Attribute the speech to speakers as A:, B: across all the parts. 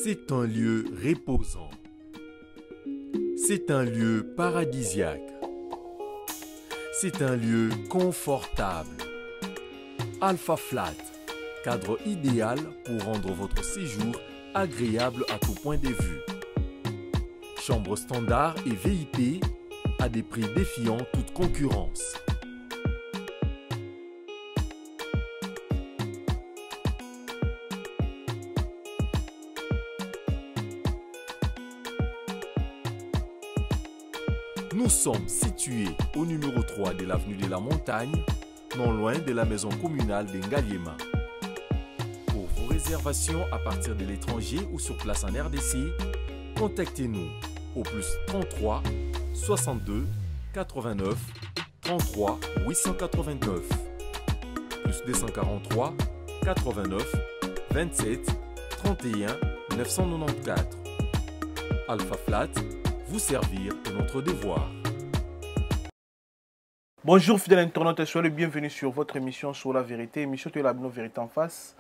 A: C'est un lieu reposant. C'est un lieu paradisiaque. C'est un lieu confortable. Alpha Flat, cadre idéal pour rendre votre séjour agréable à tout point de vue. Chambre standard et VIP à des prix défiant toute concurrence. Nous sommes situés au numéro 3 de l'avenue de la Montagne, non loin de la maison communale de Ngaliema. Pour vos réservations à partir de l'étranger ou sur place en RDC, contactez-nous au plus 33 62 89 33 889 plus 243 89 27 31 994. Alpha Flat, vous servir est notre devoir.
B: Bonjour fidèles internautes, soyez les bienvenus sur votre émission sur la vérité, émission de la vérité en face.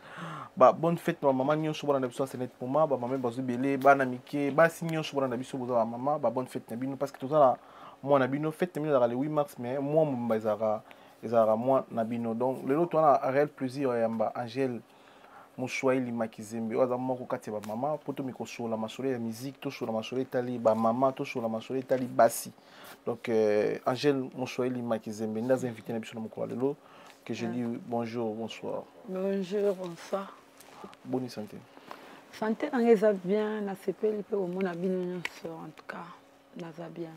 B: Ba bonne fête ma maman nyonso bona na biso c'est net pour moi, ba maman bazo belé, bana mike, basi nyonso bona na biso boza ba maman, ba bonne fête na bino parce que toza la moi na bino fête na bino le 8 mars mais moi mobimba ezalaka ezalaka moi na bino. Donc lelo toza na réel plaisir ya yamba Angèle Moswahili Makizembe oyo aza moko kati ya bamama mpo tomeka kosolola masolo ya musique, tosolola masolo etali bamama, tosolola masolo etali basi. Donc Angèle Moswahili Makizembe nde aza invité na biso na mokolo ya lelo. Que je dis bonjour, bonsoir.
C: Bonjour, bonsoir.
B: Bonne santé.
C: Santé nanga eza bien, nasepeli mpe komona bino nyonso, en tout cas naza bien.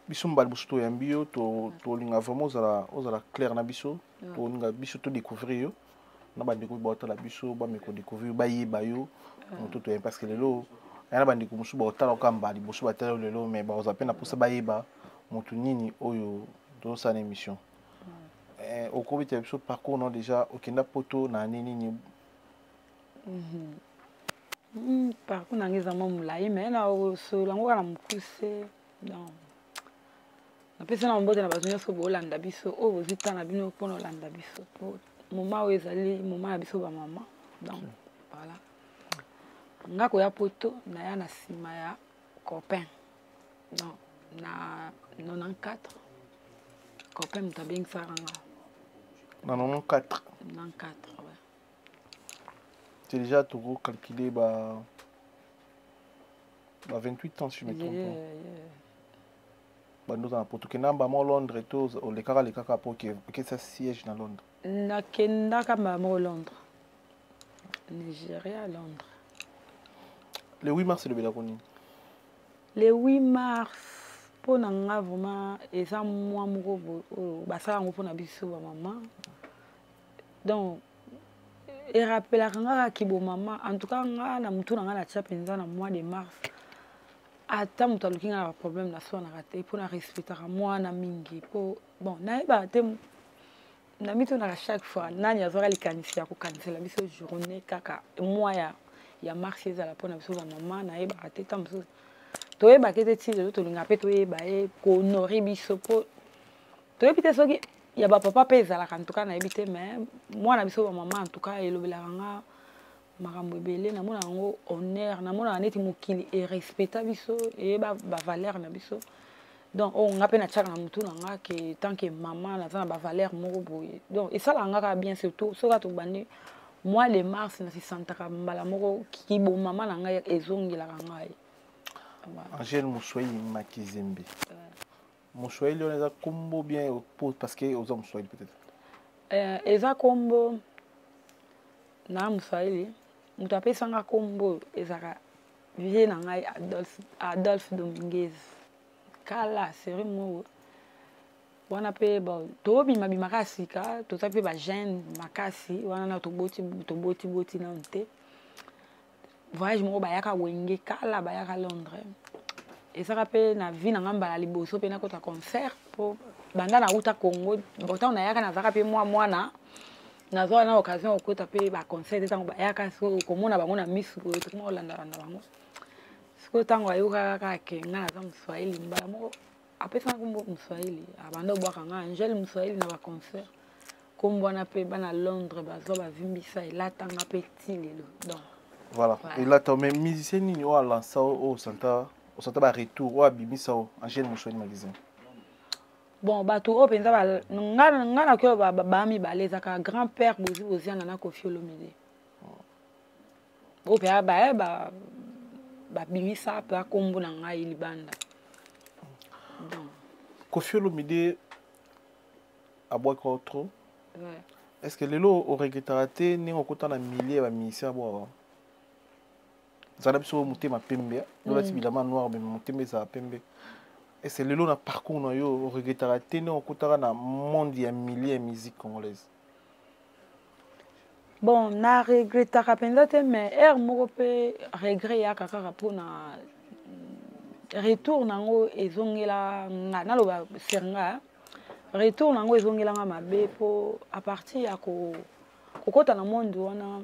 B: Biso mbala liboso toyambi yo, tolinga vraiment ozala clair na biso, tolinga biso todécouvrir yo na bandeko oyo baotala biso, bameko découvrir, bayeba yo moto toyambi, parce que lelo aya na bandeko mosusu baotala kaka mbala liboso batala yo lelo, mais bakozala mpe na mposa bayeba moto nini oyo tozosala na émission. Okobetela biso parcours non déjà okenda poto na année nini?
C: Parcours na ngai eza mwa molai, mais na osolola yango kaka na mokuse. Donc napesi na mbote na bato nyonso bolanda biso, oyo bozwi temps na bino mpona olanda biso, po moment oyo ezali moment ya biso bamama. Donc voilà, nga koya poto naya na nsima ya copain. Donc na 94 copain moto abengisaka nga.
B: Na 94?
C: 94, ouais.
B: C'est déjà toko calculer ba 28 ans si je me trompe. Bando na poto kenda ba mo Londres to olekaka lekaka po ke ke sa siège na Londres.
C: Nakendaka ba mo Londres. Nigeria, Londres.
B: Le 8 mars le belakoni.
C: Le 8 mars po na nga vraiment eza mwa moko boye oyo basala yango mpona biso ba mama. Donc erapelaka nga kaka kibomama. En tout cas nga na mutu na nga natia mpenza na mois de mars, ata moto aluki nga na baproblème naswanaka te, mpo na respectaka mwana mingi. Mpo bon nayebaka te, na mitunaka chaque fois nani azwaka likanisi ya kokanisela biso journée kaka mois ya mars ezala mpona biso bamama. Nayebaka te, ta mosusu toyebaka ete ti lelo tolingaka mpe toyeba ye kohonore biso, mpo toyebi te soki ya bapapa mpe ezalaka. En tout cas nayebi te, mais mwana biso bamama en tout cas elobelaka nga makambo ebele. Namonaka yango honneur, namonaka neti mokili erespecta biso, eyeba bavaleur na biso. Donc oyo nga mpe natiaka na motu na nga ke tant que mama naza na bavaleur moko boye. Donc esalaka nga kaka bien, surtout soki tobandi mois de mars nasisantaka mbala moko kibomama na ngai ezongelaka ngai.
B: Angèle Moswahili Makizembe. Moswahili wana eza kombo bien parce que oza Moswahili peut-être.
C: Eza kombo na Moswahili, moto apesanga kombo ezaka vie na ngai Adolphe Dominguez. Kala série moko wana mpe bon tobima bimaka sika, toza mpe ba jeune makasi wana na toboti toboti boti nanu te. Voyage moko bayaka wenge kala bayaka Londres, ezaka mpe na vie na nga mbala liboso mpe nakota concert, mpo banda nauta Congo ntango nayaka nazalaka mpe mwa mwana, nazwa na occasion okota mpe baconcert te. Ntango bayaka sikoyo komona bango na misu boye, tokoma kolandalanda bango. Sikoyo ntango ayokaka kaka ke nga naza Moswahili, mbala moko apesanga kombo Moswahili, abanda obwaka nga Angèle Moswahili na baconcert. Kombo wana mpe bana Londres bazwa bavimbisa, elatanga mpe ti lelo. Donc.
B: Voilà, elata. Mais musicien nini oyo alansa, oyo osanta baretour, oyo abimisa o Angèle Moswani Magazine?
C: Bon, bato oyo mpenza nga nakoki baa mibale. Ezalaka grand père Bozi Boziana na Kofi Olomide, oyo mpe baye babimisa mpe akombo na ngai libanda. Donc
B: Kofi Olomide abwaki o trop. Est ce que lelo oregretaka te ndenge okota na milieu ya bamusicien abwaka? Ezala biso motema pembe, olati bilamba noir, mais motema ezala pembe. Est ce que lelo na parcours na yo oregretaka te ndenge okotaka na monde ya milieu ya musique congolaise?
C: Bon, na regretaka mpenza te, mais heure moko mpe regret eyaka kaka mpona retour nango ezongela nga. Naloba sur nga, retour nango ezongelanga mabe, mpo à partir ya kokota na monde wana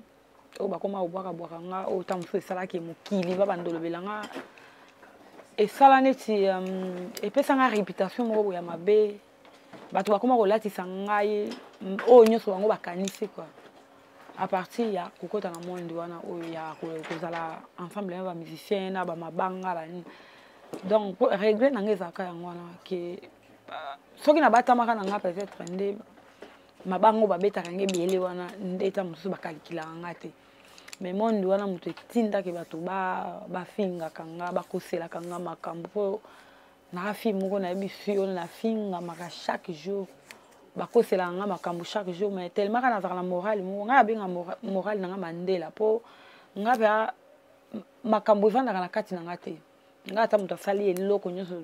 C: oyo bakoma kobwakabwaka nga, oyo ntango mosusu esalaki mokili babanda olobela nga, esala neti epesanga réputation moko boye ya mabe. Bato bakoma kolatisa ngai oyo nyonso bango bakanisi, quoi, à partir ya kokota na monde wana oyo ya kozala ensemble na bamusicien na bamabanga banini. Donc regret na ngai ezalaka yango wana, ke soki nabatamaka na nga, peut-être nde mabango babetaka nge ebele wana nde eta mosusu bakalikilaka nga te. Mais monde wana, moto etindaki bato bafingaka nga, bakoselaka nga makambo, mpo naka fille moko nayebi si oyo nafingamaka chaque jour, bakoselaka nga makambo chaque jour. Mais tellement kaka nazalaka na morale moko, ngai abenga morale na nga Mandela, mpo nga mpe makambo evandaka na kati na nga te. Ngai ata moto asali eloko nyonso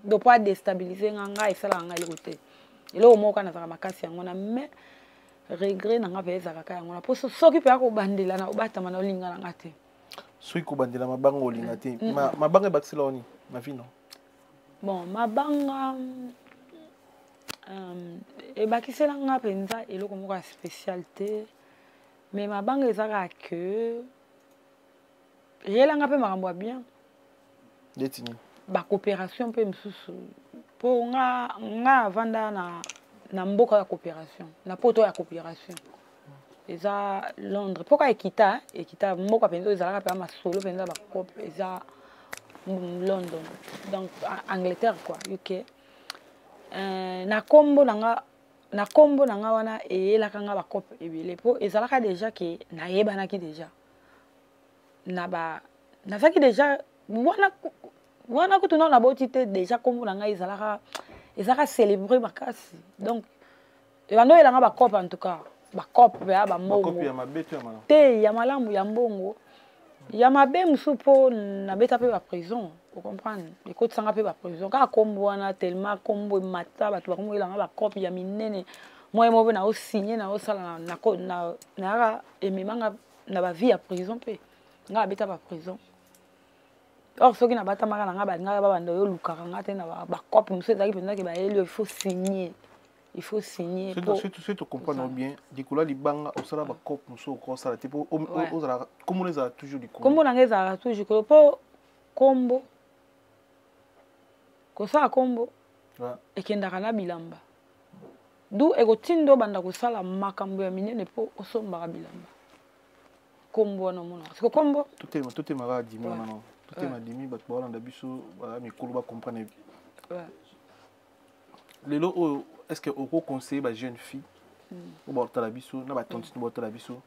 C: do po adéstabiliser nga, ngai esalaka ngai eloko te. Eloko moko kaka nazalaka makasi yango wana. Mais regret na nga mpe ezalaka kaka yango wana, mpo soki mpe akobandela na obatama na olinga na nga te.
B: Soki kobandela mabanga olinga te, mabanga ebakisela oni na vie no?
C: Bon, mabanga ebakisela nga mpenza eloko moko ya spécial te, mais mabanga eza kaka ke eyelanga mpe makambo ya bien.
B: Neti nini?
C: Bacoopération mpe mosusu, mpo nga avanda na mboka ya coopération, na poto ya coopération, eza Londres, mpoka ekita mboka mpenza oyo ezalaka mpenza masolo mpenza bacope, eza London, donc Angleterre quoi, UK. Na nkombo na nga wana eyelaka nga bacope ebele, mpo ezalaka déjà ke nayebanaki déjà na ba nazalaki déjà wana kutu nano naboti te. Déjà nkombo na ngai ezalaka célébré makasi, donc ebanda oyelanga bacope, en tout cas bacope ya bambongo te, ya malamu, ya mbongo, ya mabe mosusu, mpo nabeta mpe baprison, ocomprendre, ekotisanga mpe baprison kaka nkombo wana. Tellement nkombo emata, bato bakomoyelanga bacope ya minene. Moye moko mpe naosinye, naosala, nayaka ememanga na bavie ya prison mpe ngai abeta baprison. Or soki nabatamaka na ngai, balingaka babanda oyo olukaka nga te na bacope mosusu ezalaki mpenzaki bayeli oyo, il faut signer, il faut signer.
B: Soki tocomprendre bien, likolo ya libanga osala bacope mosusu okosala te, mpo ozala kombo ezala toujours likolo.
C: Kombo na ngai ezalaka toujours likolo, mpo kombo, kosala kombo ekendaka na bilamba, du ekotinda obanda kosala makambo ya minene mpo osombaka bilamba. Kombo wana omonaka siko kombo.
B: Totemaka dimi wana, no totema dimi, bato baolanda biso mikolo bacomprendre. Lelo oyo, est ce que okoconseille bajeune fille oyo baotala biso na batontine baotala biso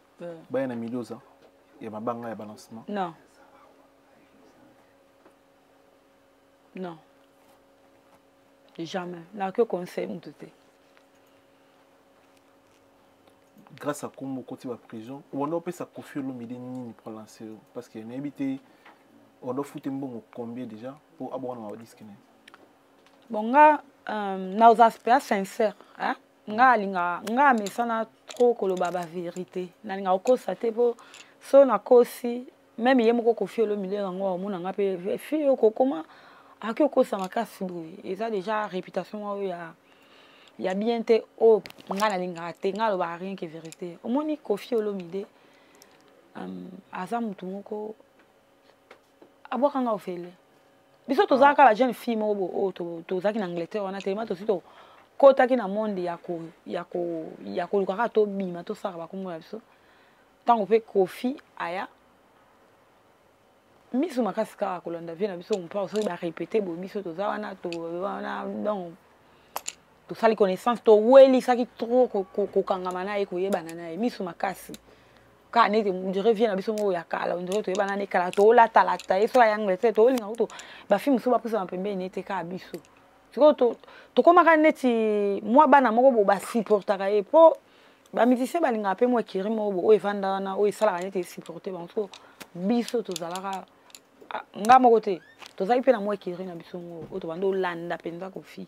B: baya na milieu oza ya mabanga ya balancement?
C: Non, non, jamais nakoki conseille motu te.
B: Grâce à kombo okoti baprison, obanda opesa Kofi Olomide nini pour lancer yo? Parce que nayebi te obanda ofute mbongo combien déjà mpo abwaka na badisque na ye.
C: Bon, nga naza mpenza sincère, hein? Nga alingaka nga amesana trop koloba bavérité, nalinga kokosa te, mpo so nakosi, même ye moko Kofi Olomide yango amona nga mpe fille oyo kokoma akoki kokosa makasi boye, eza déjà réputation oyo ya bien te, oyo nga nalingaka te. Nga alobaka rien que vérité. Omoni Kofi Olomide, aza motu moko abwaka nga ofele. Biso tozalaka ba jeune fille moko boye oyo tozalaki na Angleterre wana, telema tosi tokɔtaki na monde ya koluka kaka tobima, tosalaka bakombo na biso. Ntango mpe Kofi aya, miso makasi kaka kolanda vie na biso mpa, soki barépété boye, biso toza wana, to wana. Donc tosali connaissance, towelisaki trop kokangama na ye, koyebana na ye, miso makasi kaka neti on dirait vie na biso moko ya kala, on dirait toyebana ne kala, tolatalata ye. Soki aya Angleterre, tolinga kutu bafille mosusu bapusana pembeni nete kaka biso. Sikoyo tokomaka neti mwa bana moko bo basupportaka ye, mpo bamusicien balingaka mpe mwa ekiri moko bo oyo evanda wana, oyo esalaka neti esupporte bango. Siko biso tozalaka, nga moko te, tozalaki mpe na mwa ekiri na biso moko oyo tobanda olanda mpenza Kofi.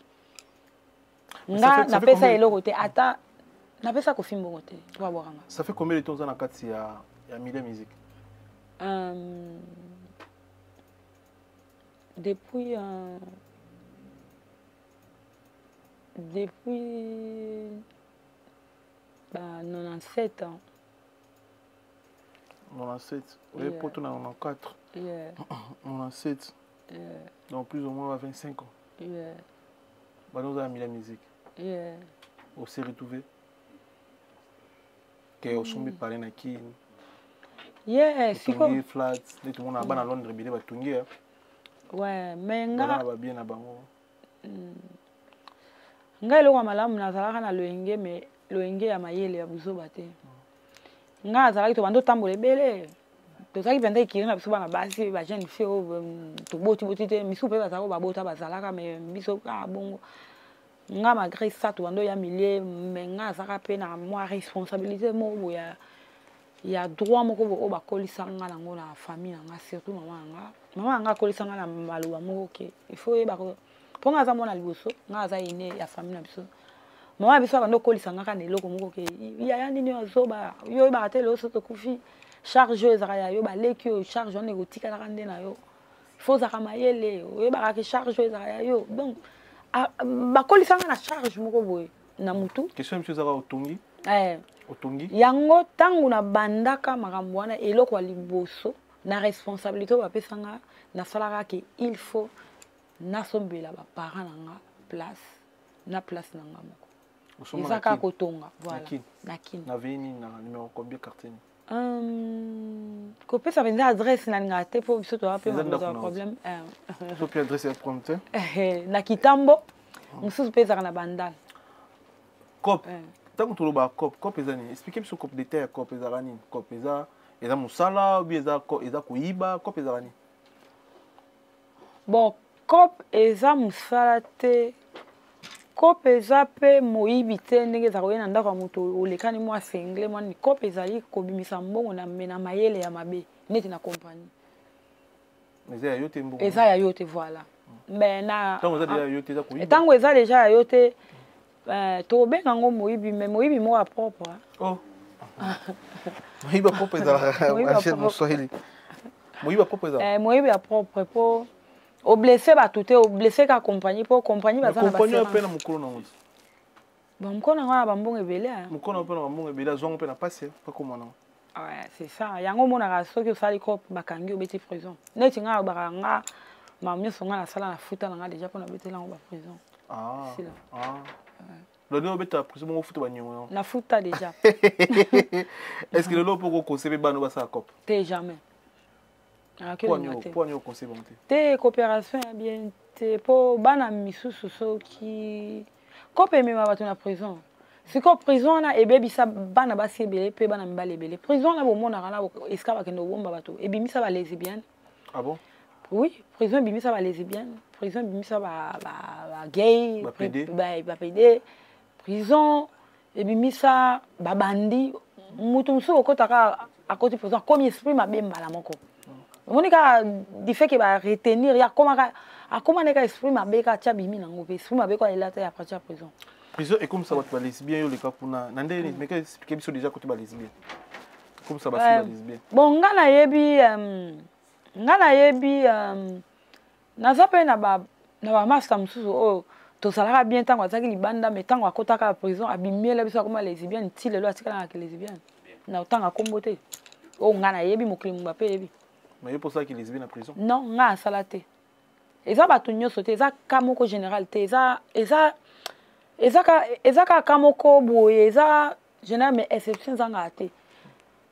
C: Nga napesa eloko te, ata napesa Kofi mbongo te mpo abwakanga.
B: Ça fait combien de temps oza na kati ya milieu musique?
C: Depuis ba 97 ans.
B: 97, oye poto na 94?
C: Yeah.
B: 97.
C: Yeah.
B: Donc plus ou moins 25 ans.
C: Yeah.
B: Bano oza na milieu musique.
C: Yeah.
B: Ose retrouvé ke osombi pale na Kini?
C: Yeah,
B: siko flat neti omona bana Londres ebele batongi.
C: Ouais, mais nga
B: na babien na bango.
C: Ngai, eloko ya malamu, nazalaka na loyenge, mais loyenge ya mayele, ya buzoba te. Ngai azalaki, tobanda otambola ebele, tozalaki mpenza ekiri na biso bana basi, bajeune fille oyo tobotiboti te. Misusu mpe bazalaka oyo babota bazalaka, mais biso kaka bongo. Nga, malgré ça, tobanda oya milieu, mais nga azalaka mpe na mwa responsabilité moko boye ya droit moko boye oyo bakolisa nga nango na famille na nga, surtout mama na nga. Mama na nga akolisa nga na maloba moko ke il faut oyeba, mpo nga aza mwana liboso, nga aza aîné ya famille na biso. Mama na biso abanda okolisa nga kaka na eloko moko ke yaya nini oyo azoba yo, oyebaka te lelo so tokufi, charge oyo ezalaka ya yo, baleki oyo, charge wana ekotikalaka nde na yo. Faut ozalaka mayele, oyebaka ke charge oyo ezalaka ya yo. Donc bakolisa nga na charge moko boye na mutu.
B: Question biso ezaka otongi?
C: Eh.
B: Otongi?
C: Yango, ntango nabandaka makambo wana, eloko ya liboso na responsabilité oyo bapesanga, nasalaka ke il faut nasombela baparent na nga place na place na nga moko. Eza kaka kotonga, voilà, na Kini.
B: Na veni na numéro combien, quartier?
C: Kopesa mpenza adresse nalingaka te, mpo biso toza mpe problème.
B: Soki adresse ya problème
C: te. Na Kitambo, mosusu mpe ezalaka na Bandala.
B: Cop, ntango tolobaka cop, cop eza nini? Explique biso cop, détail ya cop ezalaka nini? Cop eza mosala ou bien eza koyiba? Cop ezalaka nini?
C: Bon, cop eza mosala te, cop eza mpe moyibi te, ndenge ezalaka oye na ndako ya moto, olekani mwa sengle mwa nini. Cop ezali kobimisa mbongo na me na mayele ya mabe, neti na compagnie.
B: Eza ya yo te mbongo.
C: Eza ya yo te, voilà. Mais na
B: ntango eza déjà ya yo te, eza koyiba?
C: Ntango eza déjà ya yo te, tokobenga yango moyibi, mais moyibi moko ya propre.
B: Oh, moyibi ya propre ezalaka moswahili, moyibi ya propre ezalaka?
C: Moyibi ya propre, mpo oblesse bato te, oblesse ka compagnie, mpo compagnie baza
B: na compagnie mpe na mokolo nango.
C: Bon, mokolo nango na bambongo ebele.
B: Mokolo nango mpe na bambongo ebele, azwango mpe na pasi pakoma nango.
C: Ouais, c'est ça. Yango omonaka soki osali cop, bakangi, obeti prison. Neti ngai alobaka, nga makambo nyonso ngai nasala na futa na nga déjà, mpo nabetela yango baprison.
B: Ah, ah. Donc obeta prison bongo, futa baniongo yango?
C: Nafuta déjà.
B: Est ce que lelo mpo kokose mpe bana basala cop?
C: Te, jamais.
B: Po ani okose bango te?
C: Te, coopération ya bien te, mpo bana misusu, soki cop emema bato na prison, sikoyo prison wana ebebisa bana basi ebele mpe bana mibali ebele. Prison wana bomonaka na esika bakende kobomba bato, ebimisa balesbienne.
B: Ah bon?
C: Oui, prison ebimisa balesbienne, prison ebimisa bagay, bapédé, prison ebimisa babandi. Moto mosusu okotaka, akoti prison, akomi esprit mabe mbala moko. Omoni kaka du fait ke baretenir ye, akomaka, akoma nde kaka esprit mabe, kaka tia bimi nango mpe esprit mabe kwa elata ya partir ya prison.
B: Prison ekomisa bato balesbien? Yo oleka kuna na ndenge nini? Meka explique biso déjà kote balesbien, ekomisa bafille balesbien.
C: Bon, nga nayebi, naza mpe na bamaster mosusu oyo tozalaka bien ntango azalaki libanda, mais ntango akotaka prison, abimiela biso, akoma lesbienne. Ti lelo atikalaka lesbienne. Na otanga nkombo te, oyo nga nayebi, mokili mobimba mpe yebi.
B: Mais yo mpo osalaki lesbienne na prison?
C: Non, nga asala te. Eza bato nyonso te, eza ka moko général te, eza kaka ka moko boye, eza général, mais exception ezangaka te.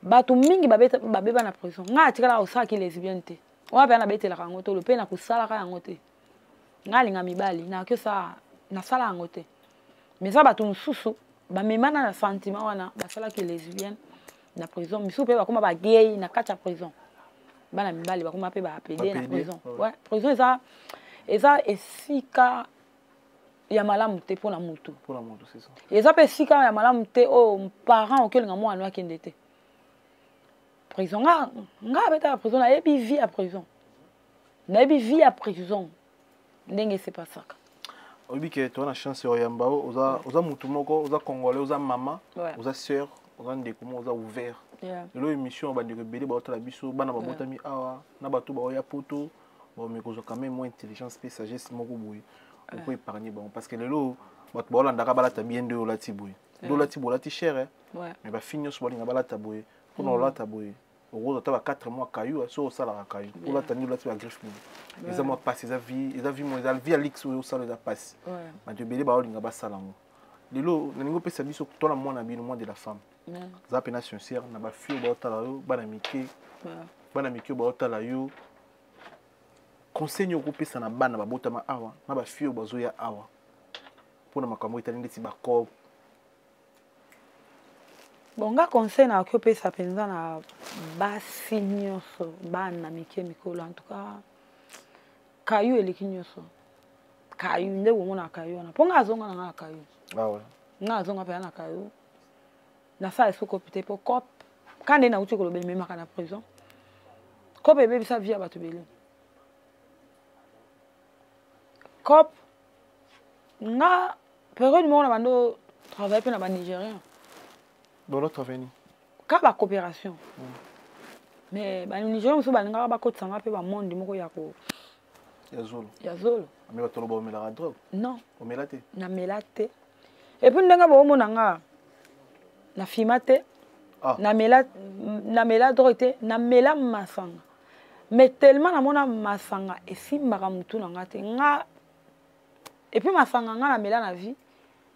C: Bato mingi babeba na prison. Ngai atikalaka kosalaki lesbienne te. Wana mpe nabetelaka yango tolo mpe nakosalaka yango te. Ngai alinga mibali, nakoki osala, nasala yango te. Mais eza bato mosusu bamemana na sentiment wana, basalaki lesbienne na prison. Misusu mpe bakoma bagay na kati ya prison. Bana mibali bakoma mpe bapede na prison. Ouais, prison eza esika ya malamu te mpona motu. Eza mpe esika ya malamu te oyo parent okolinga mwana akende te. Prison, nga abetaka prison, nayebi vie ya prison. Nayebi vie ya prison ndenge esepasaka.
B: Oyebi ke toza na chance ya oyamba o, oza motu moko, oza congolais, oza mama, oza sœur, oza ndeko moko, oza ouvert. Lelo émission bandeko ebele baotala biso, bana babotami awa, na bato baoya poto, baomi kozwa quand même moins intelligence pe sagesse moko boye, oko épargner bango parce que lelo bato baolandaka balata bien nde olati boye. Nde olati boye, olati cher, hein. Mais ba fille nyonso balinga balata boye, mpona olata boye, okozwa ata ba 4 mois caillou, so osalaka caillou. Olata nde olati ba griffe boye. Eza mwa pasi, eza vie, eza vie mo, eza vie ya luxe oyo osala, eza pasi. Bato ebele baolinga basala yango. Lelo nalingi opesa biso tona mwana bino, mwana de la femme. Za pena sincère na ba fille baotala yo, bana mike. Bana mike baotala yo. Conseil nini okopesa na bana babotama awa, na ba fille bazoya awa mpona makambo etali ndeti ba corps?
C: Bon, nga conseil na okopesa mpenza na basi nyonso, bana mike mikolo, en tout cas kayu eleki nyonso. Kayu nde bomona kayu wana, mpo nga azonga na nga na kayu.
B: Ah ouais.
C: Nga azonga mpenza na kayu. Nasala esu kope te, mpo kope ka nde nauti koloba ememaka na prison. Kope ebebisa vie ya bato ebele. Kope nga période moko na bando travaille mpe na ba Nigérien.
B: Bolo travaille
C: ka ba coopération. Mais ba Nigérien mosusu balingaka bakotisa nga mpe ba monde moko ya ko
B: ya zolo.
C: Ya zolo.
B: Mais bato loba omelaka drogue?
C: Non.
B: Omela te?
C: Namela te. Et puis ndenge boomona nga na fima te. Namela drogue te, namela masanga. Mais tellement namona masanga esimbaka mutu na nga te. Nga et puis masanga nga namela na vie,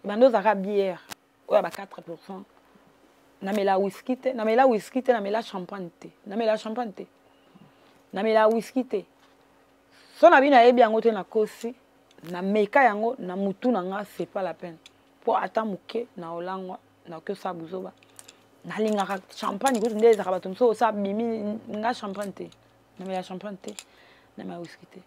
C: bando ozalaka bière oyo ya ba 4%. Namela whisky te, namela whisky te, namela champagne te. Namela champagne te. Namela whisky te. So na bino nayebi yango te, nakosi, nameka yango na mutu na nga, c'est pas la peine. Po ata moke na olangwa, nakoki osala buzoba. Nalingaka champagne kutu nde ezalaka bato mosusu osala bimi nga champagne te. Namela champagne te, namela whisky te.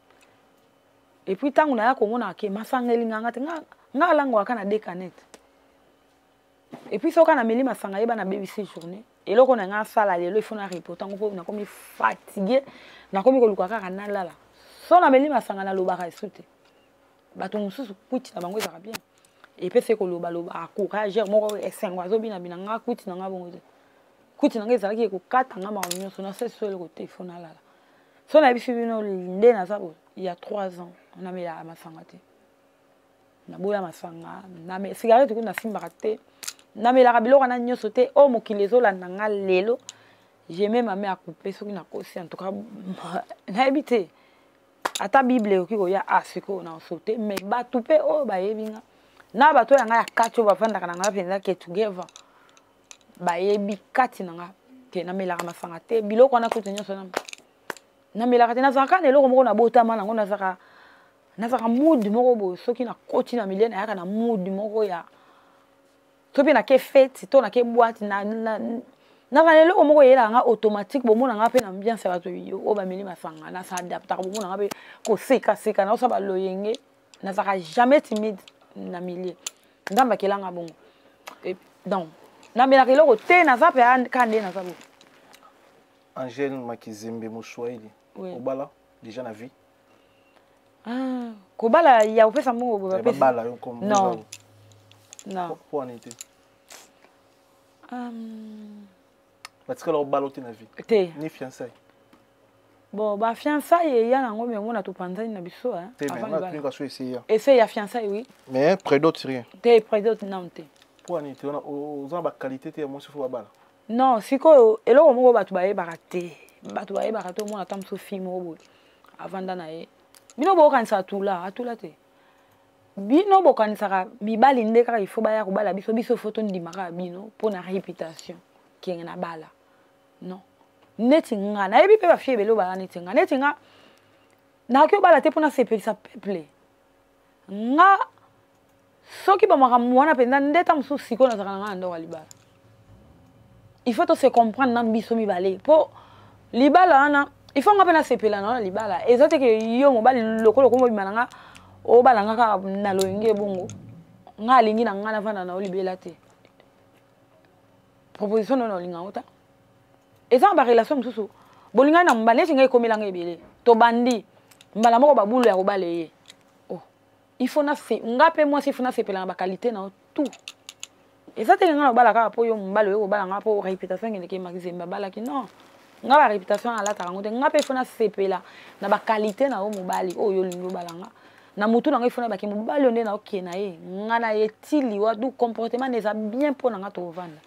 C: Et puis ntango naya komona ke masanga elingaka te, nga alangwaka na deux canettes. Et puis soki nameli masanga yeba nabebisi journée. Eloko na nga asala lelo, il faut na reporter yango mpo nakomi fatigué, nakomi koluka kaka nalala. So nameli masanga nalobaka esu te. Bato mosusu kwiti na bango ezalaka bien. Epesi kolobaloba, encourager moko esengo azobina-bina, nga kwiti na nga bongo te. Kwiti na nga ezalaki ekokata nga makambo nyonso, nasali so eloko te, il faut nalala. So nayebisi bino nde naza boye, il y a 3 ans, namelaka masanga te. Naboya masanga, cigarette kutu nasimbaka te. Namelaka biloko wana nyonso te. Oyo mokili ezolanda nga lelo, j'ai même ma mère à couper soki nakosi, en tout cas, nayebi te. Ata Bible ekoki koya, ah, sikoyo na sauter, mais bato mpe oyo bayebi nga, na bato oyo ya nga ya kati oyo bavandaka na nga mpenza ke together, bayebi kati na nga ke namelaka masanga te. Biloko wana kutu nyonso namelaka te. Nazalaka na eloko moko nabotama nango, nazalaka mood moko boye. Soki nakoti na milieu, nayaka na mood moko ya soki mpe nake fete to nake boîte, nazala na eloko moko eyelaka nga automatique. Bomona nga mpe na ambiance ya bato oyo bameli masanga, nasadaptaka. Bomona nga mpe kosekaseka, naosala baloyenge, nazalaka jamais timide na milieu. Nzambe akelanga bongo. Et donc namelaka eloko te, naza mpe ka nde naza bongo.
B: Angèle Makizembe Moswahili.
C: Oui.
B: Obala déjà na vie?
C: Ah, kobala ya opesa mbongo boye bapesi.
B: Babala yo comme
C: Non. Non.
B: Po wana te. Batikala obala te na vie?
C: Te.
B: Ni fiançailles?
C: Bon, ba fiançailles eya nango, mais omona topanzani na biso, hein.
B: Te, mais
C: Avant
B: nga
C: libala.
B: tunika so essayer.
C: Essayer ya fiançailles, oui.
B: Mais prédot rien.
C: Te, prédot non te.
B: Po wana te, oza na ba qualité te ya mwasi fo babala.
C: Non, sikoyo eloko moko bato bayebaka te. Bato bayebaka te, omona ata mosusu fille moko boye avanda na ye. Bino bokanisaka atula, atula te. Bino bokanisaka mibali nde kaka il faut baya kobala biso, biso faut tondimaka bino mpo na réputation kenge na bala. Non, neti nga nayebi mpe bafille ebele oyo baza neti nga. Neti nga nakoki obala te mpo nasepelisa peuple. Nga soki bamakambo wana mpenza nde ta mosusu sikoyo nazalaka na nga na ndako ya libala. Il faut to se comprendre nanu biso mibale mpo libala wana, il faut nga mpe nasepela na wana libala. Eza te ke yo mobali lokola okoma obima na nga, obala nga kaka na loyenge ebongo nga alingi na nga navanda na yo libela te. Proposition nono olinga yango ta. Eza na barelation mosusu bolingani na mobali, neti ngai ekomelanga ebele, tobandi mbala moko babulu ya kobala ye. Oh, il faut na se nga mpe mwasi, il faut nasepela na baqualité na yo tout. Eza te nga na obala kaka mpo yo mobali oyo kobala nga mpo réputation ekendeke Makizembe abalaki. Non, nga ba réputation alataka yango te. Nga mpe il faut nasepela na baqualité na yo mobali oyo olingi obala nga. Na motu na ngai, il faut nayebaki mobali oyo nde naokee na ye, nga na ye ti liwa du comportement nde eza bien mpo na nga tovanda.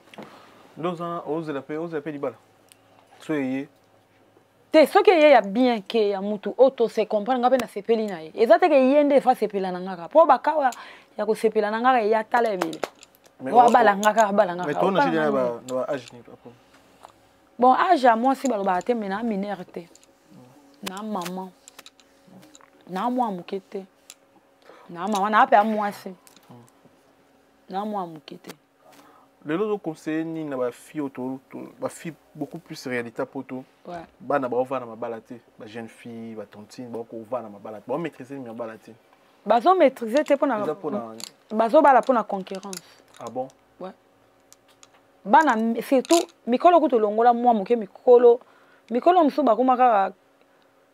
B: Nde oza ozela mpe libala so eye?
C: Te, soki eye ya bien ke ya mutu oyo tose comprendre, nga mpe nasepeli na ye. Eza te ke ye nde efa sepela na ngaka mpo bakawa ya kosepela na ngaka eya tala ebele oyo abala nga kaka, abala nga.
B: Mais tona na ba âge ni après?
C: Bon, âge ya mwasi balobaka te, mais na mineur te, na mama na mwa moke te, na mama na mpe ya mwasi na mwa moke te.
B: Lelo ozoconseille nini na bafille oyo, bafille beaucoup plus réalité poto, bana baovanda mabala te, bajeune fille, batontine bakovanda mabala te, baomaîtrise nini mabala te?
C: Bazomaîtrise te mpona
B: Eza mpona
C: bazobala mpona concurrence.
B: Ah bon?
C: Ouais. Bana surtout mikolo kutu olongola mwa moke, mikolo mosusu bakoma kaka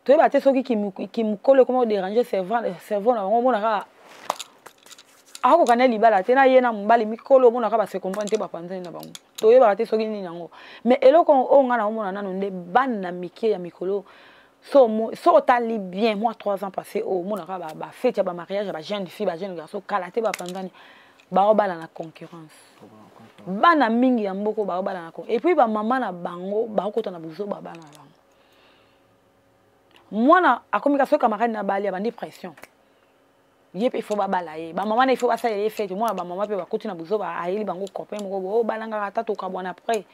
C: toyeba te soki kimokolo ekoma kodéranger cerveau na bango. Omona kaka akoka na libala te na ye na mobali. Mikolo omona kaka base comprendre te, bapanzani na bango, toyebaka te soki nini yango. Mais eloko oyo ngai naomona nano nde bana mike ya mikolo, so otali bien mwa 3 ans passé oyo, omona kaka bafete ya bamariage ya bajeune fille, bajeune garçon, kala te bapanzani, baobala na concurrence. Bana mingi ya mboko baobala na, et puis bamama na bango baokota na buzoba. Bana na bango, mwana akomi ka soki camarade na bali, abandi pression, ye mpe ifo babala ye, bamama na ifo basalela ye fete. Mwana bamama mpe bakoti na buzoba, ayeli bango copain moko boye, obalangaka ata tokabwana après,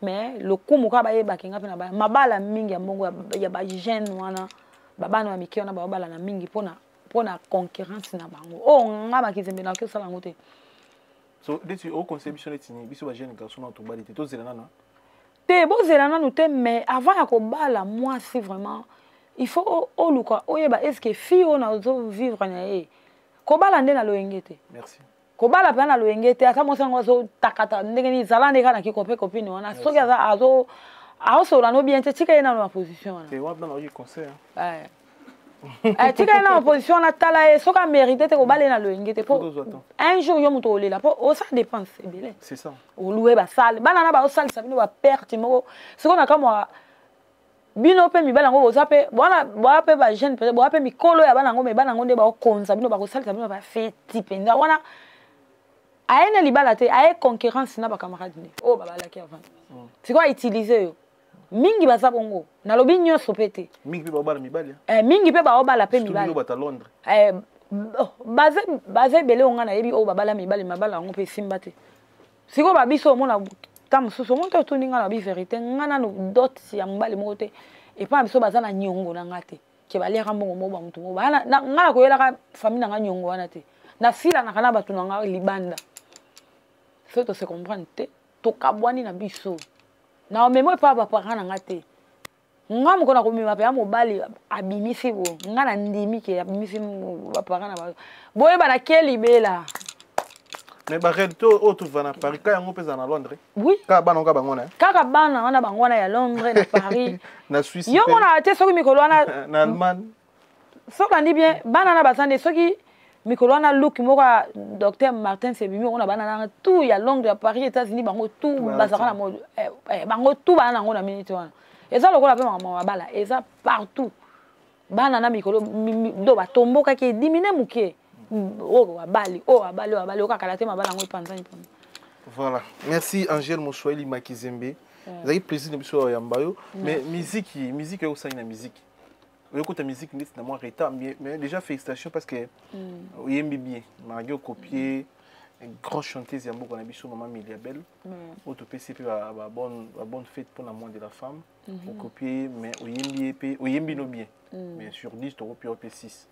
C: mais lokumu kaka bayebaki nga mpe na bala. Mabala mingi ya mbongo ya bajeune wana, babana ya mike wana, baobala na mingi mpona concurrence na bango. Oyo nga Makizembe nakoki osala yango te.
B: So neti oconseille biso neti nini, biso bajeune garçon na tobali te, tozela nano?
C: Te, bozela nanu te, mais avant ya kobala mwasi, vraiment il faut oluka oyeba est ce que fille oyo nazovivre na ye, kobala nde na loyenge te.
B: Merci.
C: Kobala mpenza na loyenge te. Ata mwasi yango azotakata ndenge nini, zala nde kaka na kikope copine wana. Soki aza azo aosolola no bien te, tika ye nano na position wana.
B: Te, wana nayoki conseil.
C: Tika ye na position wana, tala ye soki amérite te. Kobala ye na loyenge te, po un jour yo moto olela, mpo osala dépense ebele.
B: C'est ça.
C: Olue basale bana na baosalisa bino baperte moko. Sikoyo na kamwa bino mpe mibali yango boza mpe boya mpe bajeune, peut boya mpe mikolo ya bana yango, me bana yango nde baokonza bino, bakosalisa bino bafeti mpenza wana. Aye na libala te, aye concurrence na bacamarade nde oyo babalaki avant. Sikoyo autilize yo mingi, baza bongo. Nalobi nyonso mpe te.
B: Mingi mpe baobala mibali.
C: Mingi mpe baobala mpe mibali.
B: Bata Londres.
C: Baza ebele oyo ngai nayebi oyo babala mibali, mabala yango mpe esimba te. Sikoyo babiso omona ta mosusu omoni te, otuni ngai na bi vérité, ngai nano dot ya mobali moko te epai na biso baza na niongo na nga te ke baliaka mbongo moko bamutu moko. Ngai nakoyelaka famille na ngai niongo wana te. Nasilanaka na bato na ngai libanda. Soki tose comprendre te, tokabwani na biso na omemo epai baparent na nga te. Nga moko nakomema mpe ya mobali abimisi boye, nga na ndimi ke abimisi baparent na bango, boyeba na ke libela.
B: Mais baréalité oyo tova na Paris ka yango mpe eza na Londres?
C: Oui.
B: Kaka bana kaka bango na
C: Kaka bana wana, bango wana ya Londres, na Paris.
B: Na Suisse.
C: Yo monaka te soki mikolo wana
B: Na Allemagne.
C: Soki olandi bien, bana na baza nde soki mikolo wana look moko ya docteur Martin sebimi yango na bana nanga tout ya Londres, ya Paris, États-Unis, bango tout bazalaka na bango tout bana nango na minute wana. Eza lokola mpe makambo mabala eza partout. Bana na mikolo do batombokaki edimine moke, oyo abali, oyo abali, oyo abali, okakala te, mabala yango epanzani mpenza.
B: Voilà, merci Angèle Moswahili Makizembe. Ezalaki plaisir na biso ya yo. Mais musique oyo osali na musique, oyokota musique neti na mwa retard, mais déjà félicitations parce que oyembi bien malgré ocopier. Grande chanteuse ya mboka na biso, mama Miliabel, oyo topesi mpe babonne fête mpona mois de la femme. Okopie, mais oyembi ye mpe, oyembi no bien, mais sur 10 tokopia mpe 6.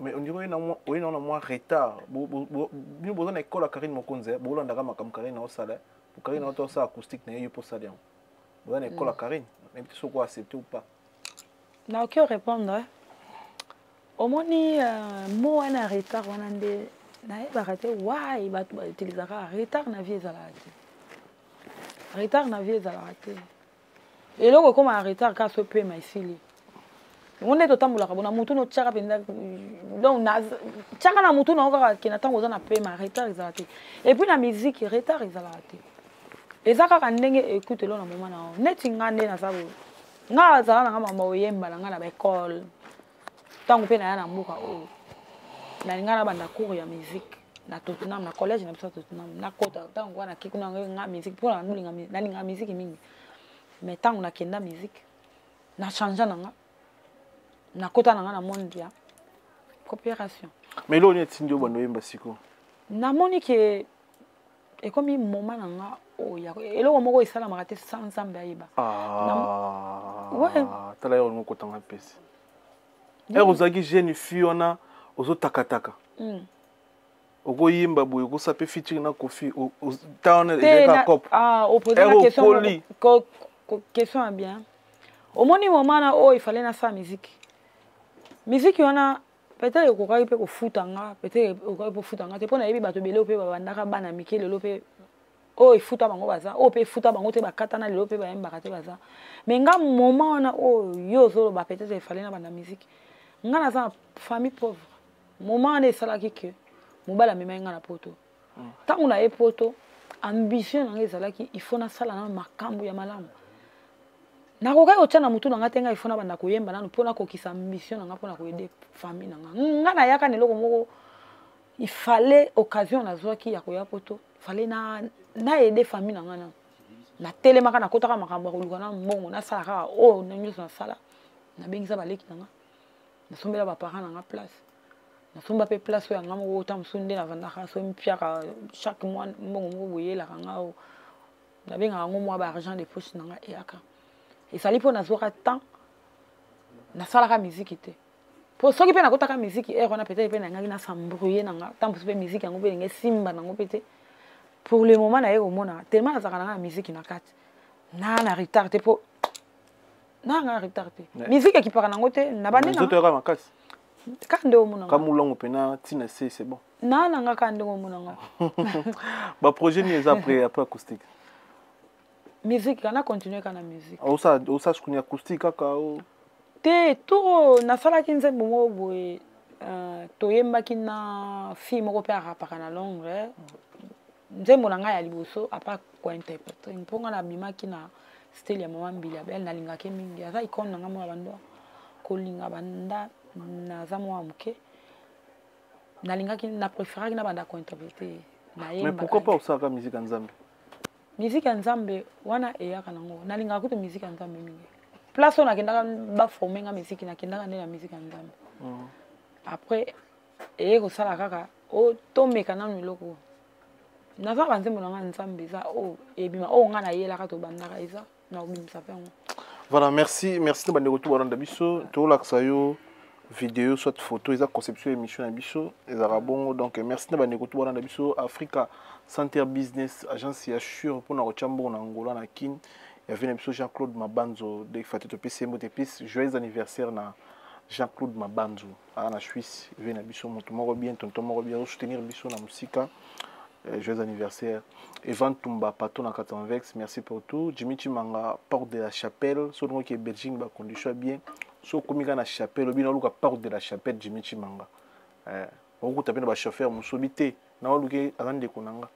B: Mais on dirait oye na mwa retard. Bino boza na ekole ya Karine Mokonzi, bolandaka makambo Karine aosala. Karine aota osala acoustique na ye, yo mpo osala yango. Boza na ekole ya Karine, nayebi te soki oaccepte ou pas.
C: Nakoki orépondre. Omoni, mo wana retard wana nde nayebaka te. Wai bato bautilisaka retard na vie? Ezalaka te retard na vie, ezalaka te. Eloko ekóma na retard kaka so pema esili. Yango nde totambolaka bona motu notiaka mpenza. Donc tiaka na motu nango kaka ke na ntango oza na pema, retard ezalaka te. Et puis na musique, retard ezalaka te. Eza kaka ndenge écoute elo na moma na yo. Neti nga nde naza boye, nga azala na nga mama oyemba na nga na baekole. Ntango mpe naya na mboka oyo, nalinga nabanda cours ya musique na Tottenham, na collège na biso ya Tottenham. Nakota ntango wana nake kuna nga musique mpona nalinga musique mingi. Mais ntango nakenda musique, na change na nga, nakota na nga na monde ya coopération.
B: Mais eloko nini etindi yo bando oyemba sikoyo?
C: Namoni ke ekomi moment na nga oyo. Eloko moko esalamaka te sans Nzambe ayeba.
B: Ah, tala yo, olingi okotanga mpesi ere ozalaki jeune fille wana, ozotakataka, okoyimba boye, okosala mpe featuring na Kofi. Ta wana ezalaka cope.
C: Okoli. Question ya bien. Omoni, moment na oyo ifale nasala musique, musique wana peut-être ekokaki mpe kofuta nga, peut-être ekokaki mpe kofuta nga te, mpo nayebi bato ebele mpe babandaka bana mike, lelo mpe oyo efuta bango baza, oyo mpe efuta bango te, bakatana, lelo mpe bayembaka te baza. Mais nga, moment wana oyo yo ozoloba peut-être efale na banda musique, nga naza na famille pauvre. Moment wana esalaki ke mobali amemaki nga na poto. Ntango na ye poto, ambition na nga ezalaki il faut nasala nano makambo ya malamu. Nakokaki kotia na motu na nga te ngai il faut nabanda koyemba nanu mpo nakokisa ambition na nga, mpo na koaider famille na nga. Nga nayaka na eloko moko, il fallait, occasion nazwaki ya koya poto, fallait na naaider famille na nga. Nanu natelemaka, nakotaka makambo ya koluka na mbongo, nasala kaka oyo nyonso nasala. Nabengisa baleki na nga, nasombela baparent na nga place, nasomba mpe place oyo yanga moko. Ta mosusu nde navandaka so mpiaka chaque mois, mbongo moko boyelaka nga oyo nabengaka yango mwa baargent de poche na nga eyaka. Ezali mpo nazwaka temps, nasalaka miziki te, po soki mpe nakotaka miziki heure wana, peut-être mpe nangaki nasambrouye na nga. Ntango mosusu mpe miziki yango mpe ndenge esimba nango mpe te. Pour le moment, naye komona tellement nazalaka na nga na miziki na kati na retard te, mpo na nga retard te. Miziki ekipaka nango te na bande.
B: Nzoto yaka makasi.
C: Kaka nde omona.
B: Kamulongo mpena ntina se, c'est bon.
C: Na nga kaka ndenge omona nga.
B: Baprojet nini eza après acoustique?
C: Musique kana, continue kaka na musique.
B: Osala sukuni acoustique kaka o?
C: Te, tour nasalaki nzembo moko boye, toyembaki na fille moko mpe arapaka na Londres. Nzembo na ngai ya liboso apa kointerprete, mpo ngai nabimaki na style ya mama Mbili Abel. Nalingaki mingi, aza icone na ngai moko ya bando kolinga banda naza mwa moke. Nalingaki, na préféraki na banda kointerprete.
B: Mais pourquoi pas osalaka musique ya Nzambe?
C: Musique ya Nzambe wana eyaka nango. Nalingaka kutu musique ya Nzambe mingi. Place oyo nakendaka baforme nga musique, nakendaka nde na musique ya Nzambe. Après eye kosala kaka o tomeka nanu eloko. Naza banzembo na nga Nzambe eza oyo ebima, oyo nga nayelaka, tobandaka, eza na kobimisa mpe yango.
B: Voilà, merci, merci na bandeko to balanda biso. Tolakisa yo vidéo soit photo, eza conception émission na biso, ezalaka bongo. Donc merci na bandeko to balanda biso. Africa Center Business Agence ya sure mpona kotia mbongo na Angola na Kine ya vie na biso Jean Claude Mabanzo de fate. Topesi ye mbote epesi joyeux anniversaire na Jean Claude Mabanzo aa na Suisse, vie na biso, moto moko bien, tonton moko bien, azosoutenir biso na mosika. Joyeux anniversaire. Evan Tumba, patron na Katanvex, merci pour tout. Jimmy Chimanga, porte de la Chapelle, so qui est Belgique, ba condition bien. So komika na Chapelle, obina luka porte de la Chapelle, Jimmy Chimanga. Okuta pe na ba chauffeur musobi te, na oluke azande konanga.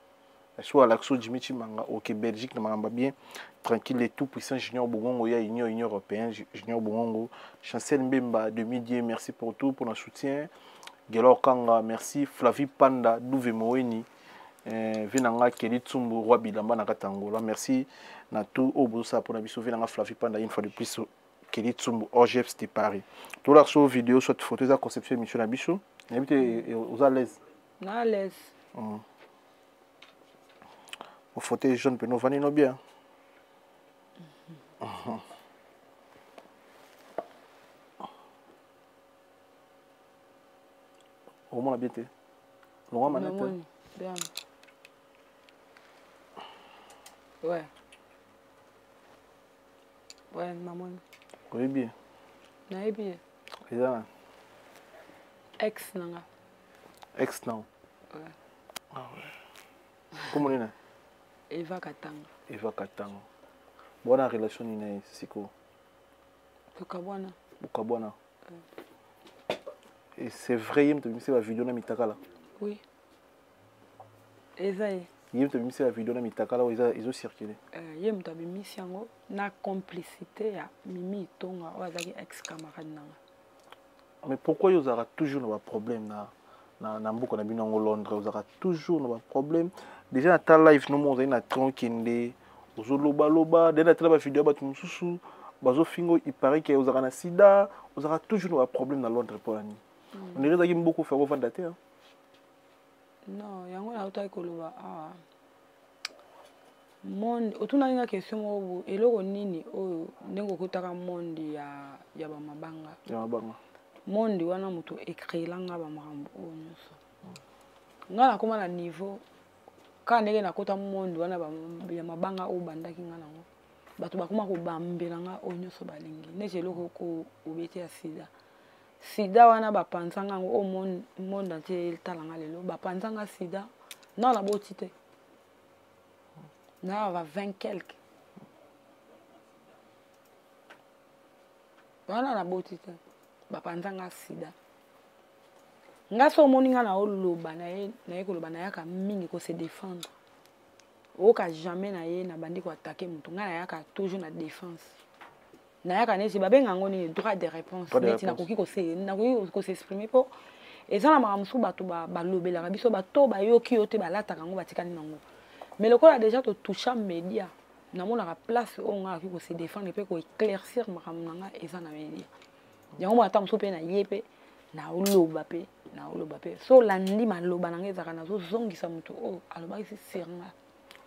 B: So alakso Jimmy Chimanga, OK Belgique na mangamba bien, tranquille et tout puissant Junior Bongongo ya Union européenne, Junior Bongongo, Chancel Mbemba, demi-dieu, merci pour tout, pour notre soutien. Gelor Kanga, merci. Flavie Panda, Douve Moeni, vie na nga Kelly Tsumbu, roi bilamba na kati Angola, merci na tout oyo bozosala mpona biso. Vie na nga Flavie Panda, une fois de plus Kelly Tsumbu, OGF de Paris. Tolakisa vidéo soit photo, eza conception émission na biso. Nayebi te, oza à l'aise?
C: Na à l'aise.
B: Fauteuil jaune mpe novandi no bien. Omona bien te, longwa manete.
C: Bien. Ouais. Ouais, namoni.
B: Oyebi ye?
C: Nayebi ye.
B: Eza na
C: Ex na nga.
B: Ex na?
C: Ouais.
B: Ah ouais. Kombo nini?
C: Eva Katanga.
B: Eva Katanga. Bwana, relation nini na ye sikoyo?
C: Tokabwana.
B: Bokabwana. Et c'est vrai, ye moto abimisi bavideo na mitakala?
C: Oui, eza ye.
B: Ye moto abimisi bavideo na mitakala oyo ezocircule?
C: Ye moto abimisi yango na complicité ya Mimi Itonga oyo azalaki ex camarade na nga.
B: Mais pourquoi yo ozalaka toujours na baproblème na mboka na bino yango Londres? Ozalaka toujours na baproblème. Déjà na ta live nomo ozali na train, okende, ozolobaloba de natala bavideo ya bato mosusu bazofinga. Il paraît ke ozalaka na sida. Ozalaka toujours na baproblème na Londres, mpo na nini? On dirait ezalaki mboka ofaka ovanda te, hein?
C: Non, yango nautaki koloba awa. Monde, otunaki nga question moko boye: eloko nini oyo ndenge okotaka monde ya bamabanga?
B: Ya mabanga.
C: Monde wana, moto ecréelanga bamakambo oyo nyonso. Nga nakóma na niveau kaka ndenge nakota monde wana ya mabanga oyo bandaki nga nango, bato bakóma kobambela nga oyo nyonso balingi, neti eloko oko obeti ya sida. Sida wana bapanzanga yango oyo monde entier etalanga lelo. Bapanzanga sida non, naboti te, na ba 20 quelque wana naboti te, bapanzanga sida. Nga so omoni nga na oloba naye, naye koloba, nayaka mingi kose défendre. Oyoka jamais na ye nabandi koattaquer moto. Ngai nayaka toujours na défense, nayaka neti babenga yango nini, droit de réponse. Neti nakoki kos'exprimer mpo eza na makambo mosusu bato balobelaka biso, bato bayoki yo te, balataka yango, batikali nango. Mais lokola déjà totoucha média, namonaka place oyo ngai nakoki kose défendre mpe koéclaircir makambo na ngai eza na média. Yango mona ata mosusu mpe na ye mpe naoloba mpe naoloba mpe so olandi maloba na ngai, ezalaka nazozongisa moto oyo alobaki sur nga.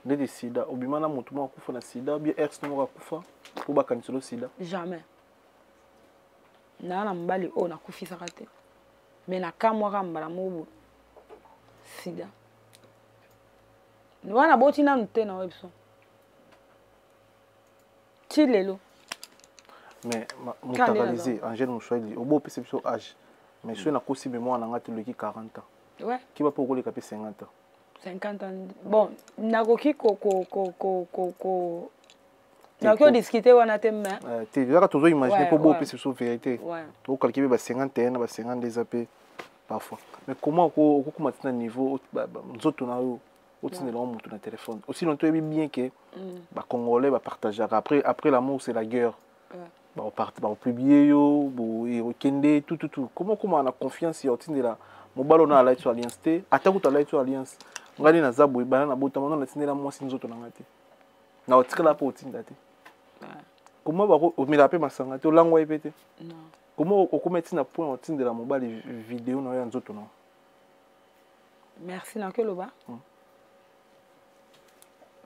B: Ndeti sida, obima na motu moko akufa na sida, bien ex moko akufa mpo bakaniselo sida?
C: Jamais. Naa na mobali oyo nakufisaka te, mais nakamwaka mbala moko sida wana. Boti nanu te na oyo biso ti lelo.
B: Mais motakalise Angèle Moswahili, obo opesa biso âge, mais soki nakosi mémoire na nga te, oleki 40 ans.
C: Ouais.
B: Kiba mpo okoleka mpe 50 ans.
C: 50 ans, bon, nakoki ko ko ko ko ko ko nakoki odiscute wana te, mais
B: Te, ezaka tozoimagine mpo bo opesa biso vérité. Tokokalki mpe ba 51 na ba 52 eza mpe parfois. Mais comment okokoma ntina niveau nzoto na yo otindela ngo motu na téléphone aussi longtemps oyebi bien ke bacongolais bapartageaka? Après l'amour, c'est la guerre. Bakopublier yo, okende tout tout tout. Comment okóma na confiance ya otindela mobali oyo alati so alliance te? Ata kutu alati so alliance, ngai nde naza boye, bana nabotama no, natindela mwasi nzoto na ngai te, na otikala mpo otinda te. Comment omelaka mpe masanga te, olangwa ye mpe te, comment okóma ntina point otindela mobali video na yo ya nzoto na yo?
C: Merci. Nakoki oloba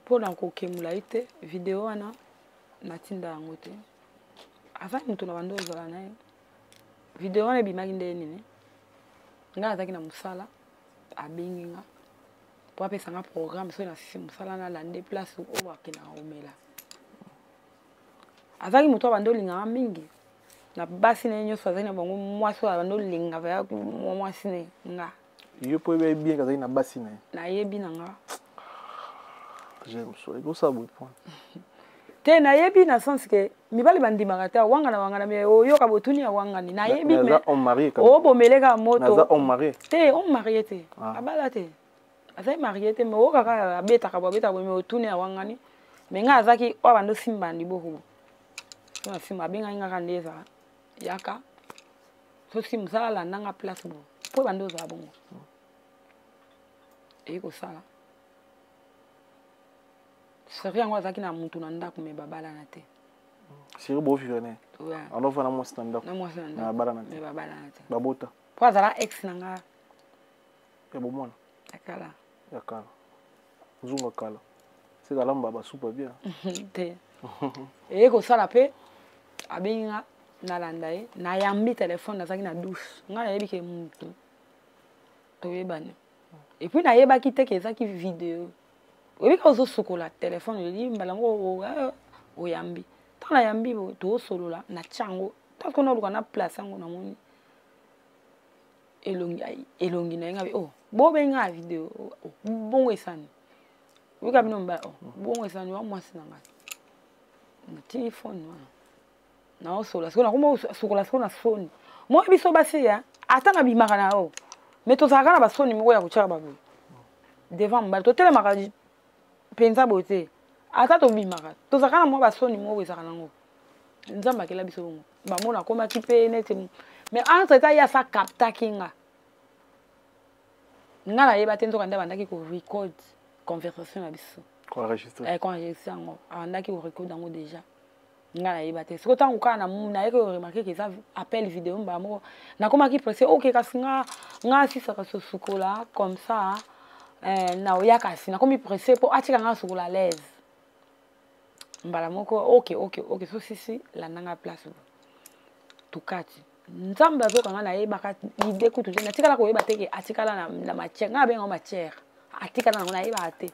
C: mpona kokemula ye te. Video wana natinda yango te. Aza moto na bando ozala na ye. Video wana ebimaki nde nini? Ngai azalaki na mosala, abengi nga po apesanga programme. Soki nasisi mosala, nalande place oyo bakendaka komela. Azalaki moto abandi olingaka mingi na basi na ye nyonso azalaki na bango. Mwasi oyo abandi olinga vaya mwasi na nga.
B: Yo mpo oyebi bien azalaki na basi na ye?
C: Nayebi na nga.
B: Osala boye point?
C: Te, nayebi na sens ke mibali bandimaka te awangana wangana, me oyoka botuni awangani. Nayebi, me obomele kaka moto.
B: Homme marié?
C: Te, homme marié te. Abala te, azali marié te, me oyokaka abetaka bo, abetaka bo, me otuni awangani. Me ngai azalaki oyo abandi osimba na liboko bo. So na nsima abengaki ngaka nde ezala yaka sosi mosala, alandanga place bo mpo ebandi ozala bongo. Eyi kosala seri yango, azalaki na mutu na ndako, me babalana te.
B: Seri bovivre ne alova na mwasi na ndako?
C: Na mwasi na ndako.
B: Babalana te?
C: Me babalana te.
B: Babota?
C: Mpo azala ex na nga.
B: Ya bomwana?
C: Akala.
B: Ya kala, nzungu ya kala, seka alamba basupa bien.
C: Te, eye kosala mpe abengi nga, nalanda ye, nayambi telefone, nazalaki na douche. Nga nayebi ke mutu toyebani, et puis nayebaki te ke ezalaki video. Oyebi kaka ozosukola telefone, oyeli mbala moko, oyambi. Ntango nayambi boye, toosolola, natia yango ntango naoluka na place yango, namoni elongi, elongi na ye. Ngabi: "Oh, bobenga ya video." "Oh, bongo esani oyika bino mobali. Oh, bongo esani wa mwasi na ngai." Natiki phone wana, naosola sikoyo, nakoma sukola sikoyo na soni. Moi biso basi ya ata nabimaka na yo, mais tozalaka na basoni moko ya kotiaka baboye devant mobali. Totelemaka mpenza boye te. Ata tobimaka, tozalaka na mwa basoni moko ezalaka nango. Nzambe akela biso bongo. Bamona akomaki mpe neti, mais entre temps ye asa captaki nga. Nga nayeba te, nzoka nde abandaki korecord conversation na biso.
B: Koenregistre.
C: Yango abandaki korecord yango déjà, nga nayeba te. Sikoyo ntango kaka nayeki koremarquer ke eza appel video, mbala moko nakomaki pressé. Ok, kasi nga asisaka sosukola comme ça, naoya. Kasi nakomi pressé mpo atika nga sukola à l'aise. Mbala moko: Ok, so sisi, landanga place." Tukati Nzambe azokanga, nayebaka ide kutu te. Natikala koyeba te ke atikala na matière. Nga abenga matière, atikala nango, nayebaka te.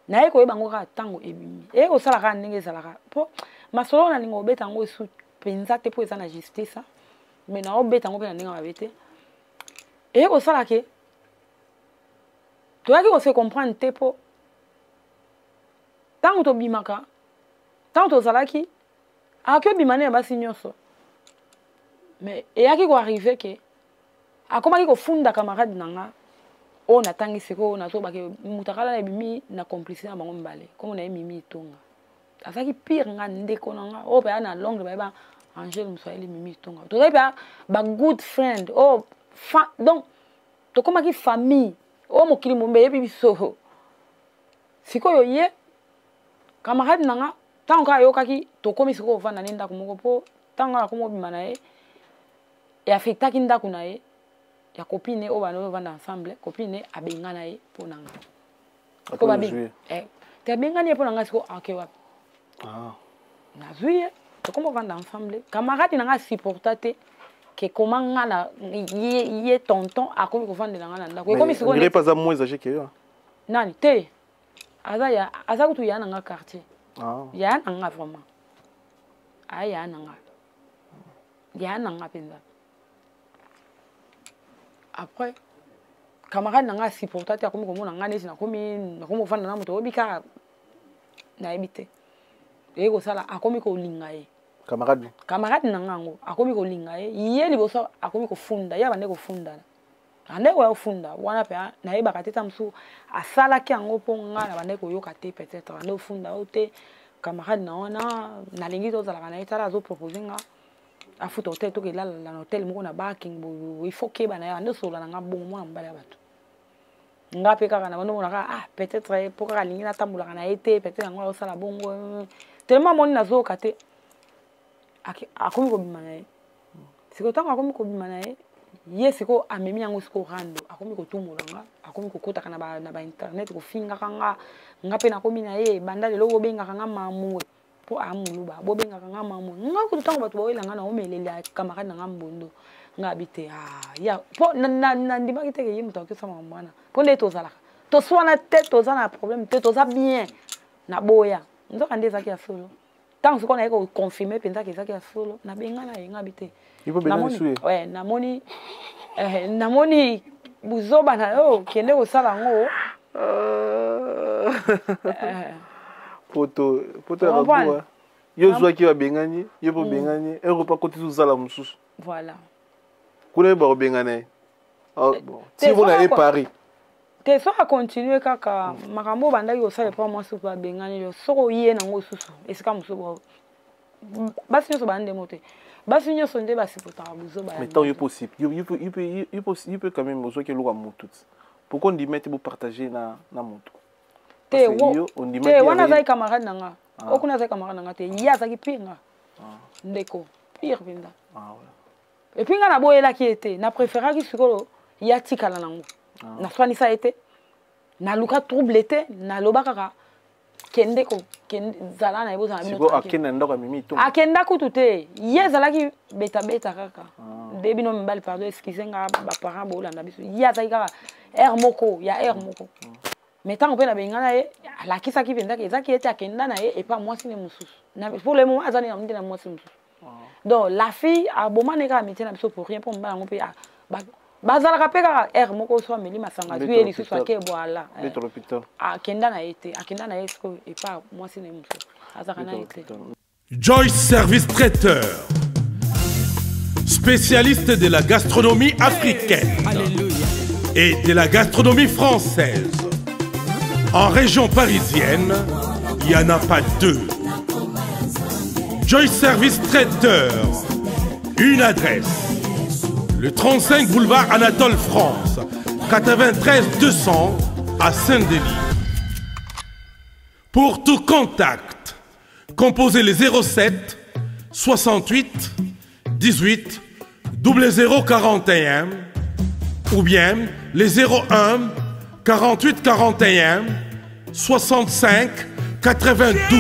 C: Naye koyeba yango kaka ntango ebimi. Eye kosala kaka ndenge ezalaka, mpo masolo oyo nalinga kobeta yango esu mpenza te, mpo eza na justice, mais naobeta yango mpe na ndenge mabe te. Eye kosala ke toyaki kose comprendre te, mpo ntango tobimaka, ntango tozalaki, akoki obima nde na basi nyonso. Mais eyaki koarriver ke akomaki kofunda camarade na nga oyo natangi sikoyo. Nazobake moto akala na ebimi na complicité na bango mibale. Kombo na ye Mimi Itonga. Azalaki pire nga ndeko na nga oyo mpe na Londres, bayeba Angele Moswahili. Mimi Itonga, tozali mpe ba good friend oyo donc tokomaki famille oyo mokili mombe eyebi biso. Sikoyo ye camarade na nga, ntango kaka ayokaki tokomi sikoyo ovanda ne ndako moko, mpo ntango kaka akomi obima na ye, eaffectaki ndako na ye ya copine oyo bana oyo ovanda ensemble. Copine abengana ye mpo na nga. Te, abengani ye mpo na nga. Sikoyo ake wapi? Nazwi ye, tokomi ovanda ensemble. Camarade na nga asupporta te ke koma nga na ye, tonton akomi kovandela nga na ndako.
B: Ekomi sikoyo aza moins âgé que yo?
C: Nani te, aza ya, aza kutu ya na nga quartier. Ya na nga vraiment, aya na nga, ya na nga mpenza. Après camarade na nga asupporta te, akomi komona nga neti nakomi kovanda na moto oyebi kaka nayebi te. Eye kosala akomi kolinga ye.
B: Camarade?
C: Camarade na nga yango akomi kolinga ye. Ye liboso akomi kofunda ye, abande kofundana, ande koya kofunda wana mpe nayebaka te. Ta mosusu asalaki yango mpo nga na bandaki koyoka te. Peut-être ande kofunda oyo te, camarade na wana nalingi tozalaka na ye. Tala, azopropose nga afuta hotel, toke elala na hotel moko na Barking. Il faut keba na ye, ande osolola na nga bongo. Mwana mobali ya bato, nga mpe kaka na bando mona kaka: ah, peut-être mpo kaka alingi natambolaka na ye te, peut-être yango azosala bongo. Tellement amoni nazoyoka te, akomi kobima na ye. Sikoyo ntango akomi kobima na ye, ye sikoyo amemi yango sikoyo rando, akomi kotumbola nga, akomi kokotaka na bainternet, kofingaka nga. Nga mpe nakomi na ye banda lelo bobengaka nga mamue, mpo amuluba bobengaka nga mamue. Nga kutu ntango bato baoyela nga, naomelela camarade na nga mbondo. Nga abi te, ah, ya mpo nandimaki te ke ye moto akosala makambo wana, mpo nde tozalaka toswana te, toza na problème te, toza bien. Naboya, nzoka nde ezalaki ya solo. Ntango sikoyo naye koconfirmer mpenza ke ezalaki ya solo, nabenga na ye. Nga bi te, namoni buzoba na yo, kende kosala yango.
B: Poto poto ya babuwa, yo ozwaki, babengani yo mpo obengani ere mpo akoti ozala mosusu.
C: Voilà.
B: Kuna ye bakobengana ye ti mpona ye Paris.
C: Te, soki acontinue kaka makambo oyo bandaki kosala epa mwasi oyo babengani yo, soki oye nango lisusu esika mosusu, basi nyonso bandemo te, basi nyonso nde basupportaka buzoba.
B: Mais tant yo mpe quand même ozwaki eloko ya motu ti, pourquoi ondima ete bopartage na motu?
C: Te, te, wana azalaki camarade na nga. Oyo kuna azalaki camarade na nga te. Ye azalaki pire nga, ndeko pire mpenza. Et puis nga naboyelaki ye te, na préféraki sikoyo ye atikala nango. Naswanisa ye te. Naluka trouble te, naloba kaka kende ko kende zala na ye, bozala bino
B: sikoyo
C: tranquille.
B: Akende na ndako ya Mimi Itonga?
C: Akenda kutu te, ye azalaki betabeta kaka.
B: Ah.
C: Nde bino mibali, pardon, excuse nga, baparent bolanda biso, ye azalaki kaka aire moko ya aire moko. Mais ntango mpe nabengana ye, alakisaki mpenza ke ezaki ye te, akenda na ye epa mwasi ne mosusu. Pour le moment aza nde na mwasi mosusu. Donc la fille aboma ne kaka amitié na biso pour rien, mpo mobali yango mpe bazalaka mpe kaka aire moko, so ameli masanga, azwi ye lisusu, ake voilà.
B: Beto l'hôpital.
C: Akenda na ye te, akenda na ye sikoyo epa mwasi na ye mosusu, azalaka na ye te.
D: Joyce Service Traiteur, spécialiste de la gastronomie africaine et de la gastronomie française. En région parisienne, il n'y en a pas deux. Joyce Service Traiteur, une adresse. Le 35 boulevard Anatole France, 93 200 à Saint-Denis. Pour tout contact, composez les 07 68 18 00 41 ou bien les 01 48 41 65 92.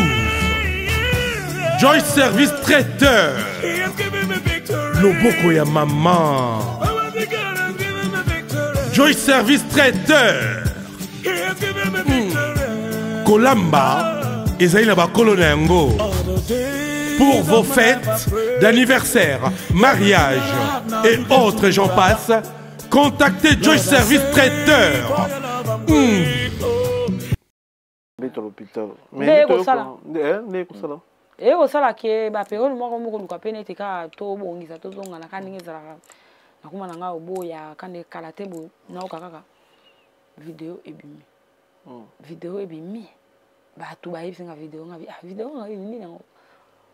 D: Joyce Service Traiteur. Loboko ya maman. Joyce Service Traiteur. Kolamba ezali na bakolo na yango. Pour vos fêtes d'anniversaire, mariage et autres, j'en passe, contactez Joyce Service Traiteur.
B: Beto l'hôpital.
C: Nde ekosala.
B: Nde ekosala.
C: Eye kosala ke baperiode moko moko oluka mpe neti kaka tobongisa, tozongana kaka ndenge ezalaka. Nakoma na ngai oboya kande kala te boye, nayoka kaka video ebimi. Video ebimi, bato bayebisi nga video. Nga bi ah, video nga nini yango?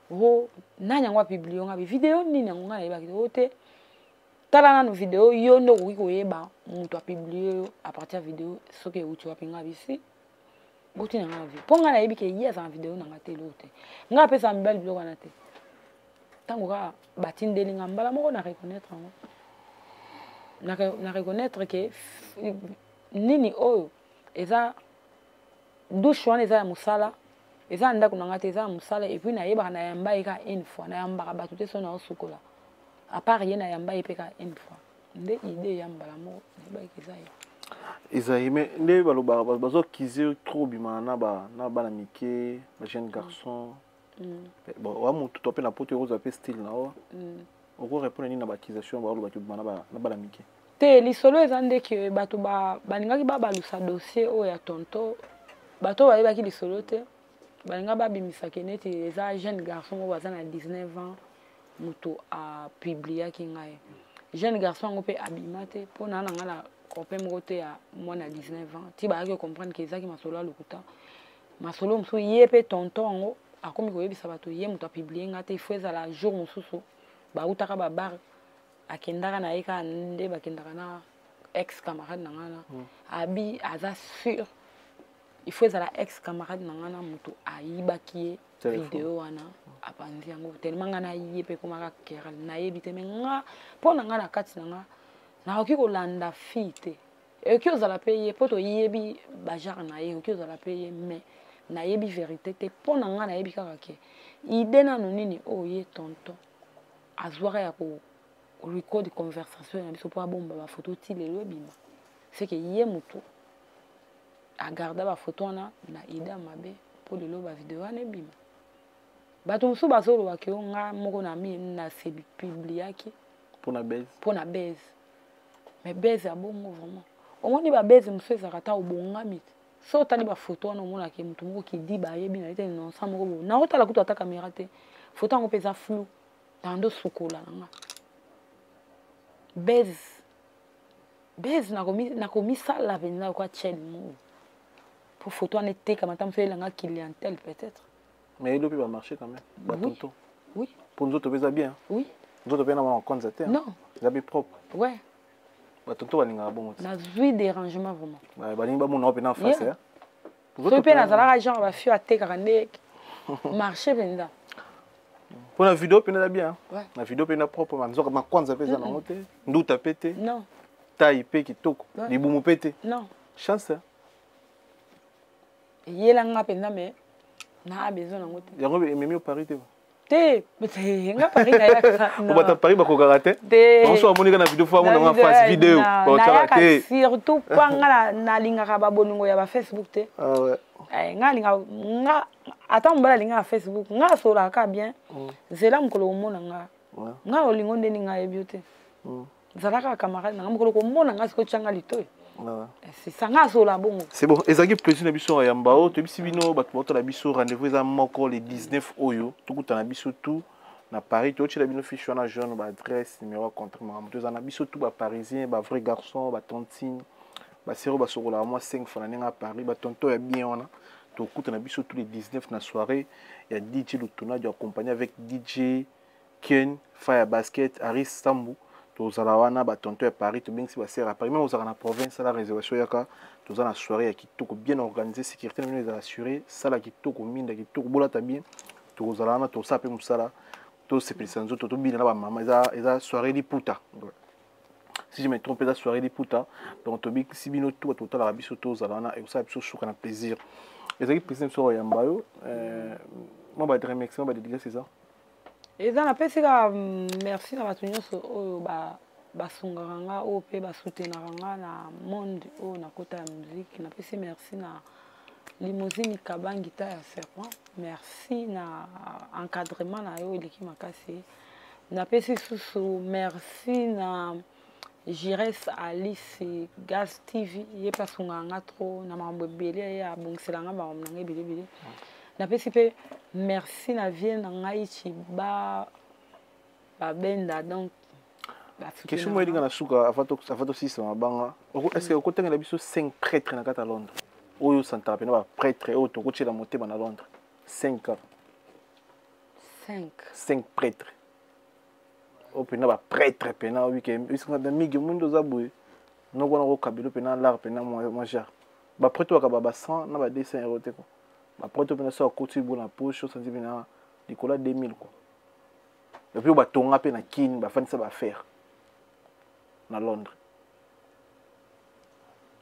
C: O nani yango apublier nga bi video nini yango? Nga nayebaki te. O te, tala nanu video, yo nde okoki koyeba moto apublier yo à partir ya video soki euti wapi. Nga bisi botina nga na video, mpo nga nayebi ke ye aza na video na nga te, eloko te. Nga apesaka mibali biloko wana te. Ntango kaka batindeli nga, mbala moko na reconnaître yango, na reconnaître ke nini oyo eza douche wana, eza ya mosala, eza na ndako na nga te, eza ya mosala. Et puis nayebaka, nayamba ye kaka une fois, nayambaka bato te. So naosukola, à part ye, nayamba ye mpe kaka une fois. Nde idée ya mbala moko nayebaki eza ye.
B: Ezali mais nde balobaka, bazokize trop obimaka na bana mike, bajeune garçon. Bon, wa motu to mpe na poto ekozwa mpe style na yo. Okorépondre nini na baaccusation balobaki obima na bana mike?
C: Te, lisolo eza ndeke bato balingaki babalusa dossier oyo ya tonto. Bato oyo bayebaki lisolo te, balinga babimisaki neti eza jeune garçon moko aza na 19 ans moto apubliaki ngai. Jeune garçon yango mpe abima te, mpo na ngai na copain moko te ya mwana 19 ans. Ti bayaki comprendre ke ezaki masolo ya lokuta, masolo mosusu. Ye mpe tonton yango akomi koyebisa bato ye moto apublier ngai te. Il faut ezala jour mosusu bautaka babar, akendaka na ye kaka nde bakendaka na ex camarade na ngai na abi aza sûr. Il faut ezala ex camarade na ngai na moto ayibaki ye video wana, apanzi yango. Tellement ngai na ye mpe ekomaka querelle, nayebi te. Me nga, mpo na ngai, na kati na nga, nakoki kolanda fille te. Ekoki ozala mpe ye, mpo toyebi bagenre na ye, ekoki ozala mpe ye, mais nayebi vérité te. Mpo na ngai, nayebi kaka ke idée nano nini oyo ye tonton azwaka ya ko record conversation na biso mpo abomba bafoto ti lelo ebima, c'est que ye motu agarda bafoto wana na idée ya mabe mpo lelo bavideo wana ebima. Bato mosusu bazolobaka yo nga moko na mi nase publiaki
B: mpona base.
C: Mpo na base. Mais base ya bongo vraiment, omoni babase mosusu ezalaka ata obongami te. So otali bafoto wana, omonaka motu moko kidi bayebi na ye te, innocent moko boye. Naotala kutu ata caméra te, foto yango mpe eza flou. Nando sukola na nga base base, nakomisala mpenza lokwa chel moko po foto wana etekama, ata mosu eyelanga clientèle peut-être.
B: Mais elo mpe bamarché quand même, batonto.
C: Oui.
B: Mpo nzoto mpe eza bien.
C: Oui.
B: Nzoto mpe na mwana kwanza te.
C: Non.
B: Eza mpe propre.
C: Ouais.
B: Batonto balingaka bongo te.
C: Nazwi dérangement vraiment.
B: Balingi bamona mpe na face.
C: Soki mpe nazalaka genre bafio atekaka nde marché mpenza.
B: Mpo na video mpe eza bien, na video mpe na propre, manzoka makwanza mpe eza nango te, nduta mpe te.
C: Non.
B: Taille mpe kitoko, libumu mpe te.
C: Non.
B: Chance.
C: Eyela nga mpenza, mais naa besoin nango te.
B: Yango ememi yo Paris te?
C: Te, nga Paris nayaka.
B: Obata Paris bakokaka te. Banso bamonika na video, fo amona nga face video.
C: Nayaka surtout mpa nga nalingaka babolingo ya bafacebook te.
B: Ah
C: eh, nga alinga nga ata mobali alingaka Facebook, nga asololaka bien. Zela mokolo komona nga, nga olingo ndeni nga ayebi yo te. Zala kaka camarade na nga, mokolo komona nga sikoyo tyanga litoyi. C'est ça, nga asola bongo.
B: C'est bon, ezalaki plaisir na biso ya yamba oyo. Toyebisi bino bato baotala biso, rendez-vous eza moko, le 19 oyo, tokutana biso tout na Paris. Toyotyela bino fiche wana jaune, baadresse, numéro ya contrat, makambo to eza na biso tout. Baparisien, bavrai garçon, batontine, basero basokolaka mwa 5 fois na ndenge ya Paris, batonto ya bien wana, tokutana biso tous les 19 na soirée ya DJ Lutonado, accompagné avec DJ Ken Fire Basket, Aris Sambu. Tozala wana, batonto ya Paris, tobengisi basere ya Paris, même ozalaka na province, sala réservation, yaka. Toza na soirée ya kitoko, bien organisé, sécurité na bino ezala assuré, sala kitoko, minda kitoko, bolata bien. Tokozala wana, tosala mpe mosala, tosepelisa nzoto, tobina na bamama. Eza soirée liputa, si je me trompe, eza soirée liputa. Donc tobikisi bino tu, bato totalaka biso, tozala wana, ekosala biso suka na plaisir. Ezalaki plaisir biso koyamba yo. Mwa baremerciement, badédicace eza?
C: Eza, napesi kaka merci na bato nyonso oyo basungaka nga, oyo mpe basoutenaka nga na monde oyo nakota ya musique. Napesi merci na Limousine Kabangi ta ya Serpent, merci na encadrement na yo eleki makasi. Napesi susu merci na Gires Alice Gaz TV, ye mpe asungaka nga trop na makambo ebele, ye abongisela nga makambo na nga ebele ebele. Napesi mpe merci na vie na ngai Chiba Babenda, donc.
B: Question moko elinga na suka avant tosilisa mabanga: est ce que okotangela biso 5 prêtre na kati ya Londres oyo osantaka mpena, baprêtre oyo tokotiela motema na Londres, 5 kaka?
C: 5?
B: 5 prêtre oyo mpena baprêtre mpena oyike na migi omondi oza boye noko wana kokabelo mpena lar mpena mwa genre baprêtre oyo bakaba ba 100 na ba 200 euro te quoi. Baprêtre oyo mpena so akoti bo na poche, osanti mpena likolo ya 2000 quoi. Et puis batonga mpe na Kine, bafandisa baaffaire na Londres.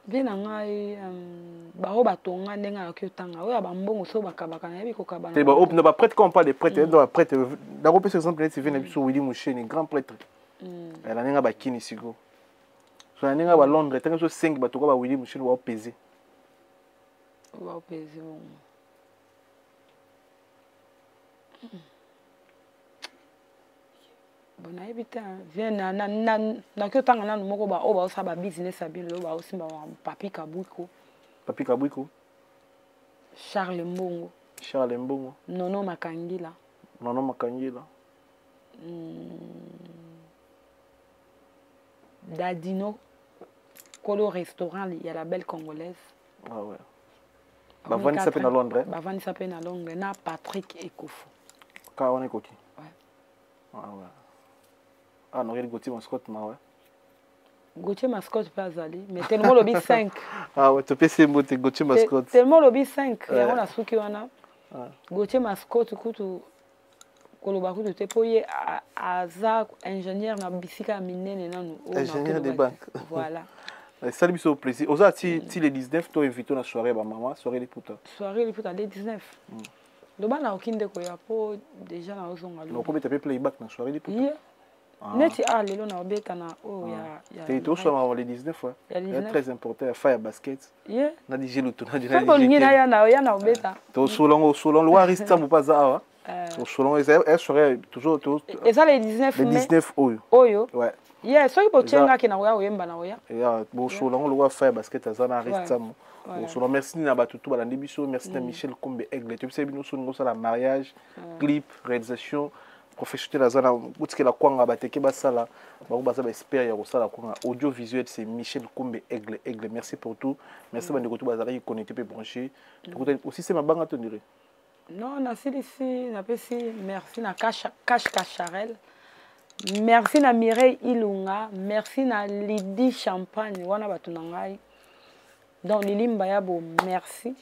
C: Vie na ngai, bao batonga ndenge ayoki otanga oyo ya bambongo so bakabaka, nayebi kokaba.
B: Te, na baprêtre, quand on parle de prêtre, na baprêtre nakopesa exemple neti vie na biso Willi Musheni, grand prêtre na ndenge bakini. Sikoyo so na ndenge ya balondres, ntango biso 5 bato kwa bawilli Musheni baopese.
C: Baopese bongo, bon, nayebi te. Vie nakoki otanga nanu moko, baoyo baosala babusiness ya bien lelo, baosimba, Papi Kabwiko.
B: Papi Kabwiko.
C: Charles Mbongo.
B: Charles Mbongo.
C: Nono Makangila.
B: Nono Makangila.
C: Dadino Kolo restaurant ya la Belle Congolaise.
B: Ah ouais. Bavandisa mpe na Londres.
C: Bavandisa mpe na Londres, na Patrick Ekofo.
B: Kaka wana ekoki.
C: Ouais.
B: Ah ouais. Ah nokeli Gautier Mascotte, ma ouais.
C: Gautier Mascotte mpe azali, mais tellement olobi 5.
B: Ah ouais, topesi ye mbote, Gautier Mascotte.
C: Tellement olobi 5, yango nasuki wana. Gautier Mascotte kutu koloba kutu te, mpo ye aza ingénieur na bisika ya minene nanu.
B: Ingénieur de banque.
C: Voilà.
B: Esali biso plaisir. Oza ti le 19, to invité na soirée ya bamama, soirée liputa.
C: Soirée liputa le 19, loba nakoki nde koya, mpo déjà naozonga.
B: Okobeta mpe playback na soirée liputa?
C: Ye neti a lelo naobeta na oyo ya
B: Te, tosala le 19, ouais.
C: Ya
B: très important ya fa ya basket.
C: Ye
B: na DJ Lutu.
C: Na olingi naya ya na obeta.
B: Tosolango, osolango lowa Aris Ntambo mpe aza awa, tosolango. Eza soirée toujours.
C: Eza le 19?
B: Le 19 oyo.
C: Oyo.
B: Ouais.
C: Ye soki botiengaki na koya koyemba, na koya.
B: Bosolango lokola fa ya basket aza na Aris Ntambo, bosolo. Merci na bato to balandi biso, merci na Michel Kombe Aigle. Toyebisa bino so ningo osala mariage, clip, réalisation professionnel, aza na kotikela kwanga bateke basala bango, baza baexpert ya kosala kwanga audiovisuel, c'est Michel Kombe Aigle. Aigle, merci pour tout, merci. Bandeko to bazalaki connecté mpe branché, aussi se mabanga to ndire.
C: Non, nasilisi. Napesi merci na Cash Cacharel, merci na Mireille Ilunga, merci na Lydie Champagne wana, bato na ngai, donc Lilimba ya bo, merci.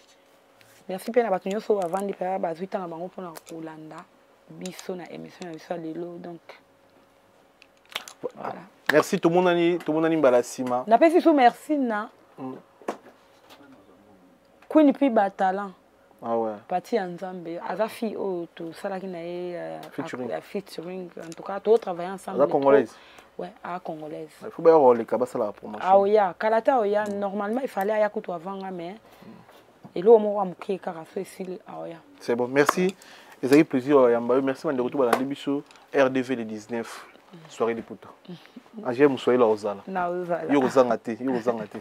C: Merci mpe na bato nyonso oyo bavandi mpe bazwi ntango bango mpona kolanda biso na émission na biso ya lelo, donc voilà.
B: Merci, tomonani, tomonani mbala nsima.
C: Napesi so merci na. Queen mpe batalent.
B: Ah ouais.
C: Pati ya Nzambe aza fille oyo tosalaki na ye
B: Featuring.
C: Featuring, en tout cas totravaille ensemble.
B: Aza congolaise?
C: Ouais, aza congolaise.
B: Il faut baya koleka, basalaka promotion.
C: Aoya kala te, aoya. Normalement il fallait aya kutu avant nga, mais eloko moko ya moke kaka so esili, aoya.
B: C'est bon, merci, ezalaki plaisir ya yamba yo. Merci bandeko to balandi biso. RDV le 19, soirée liputa. Angel Moswahili akozala.
C: Naozala.
B: Yo kozanga te, yo kozanga te.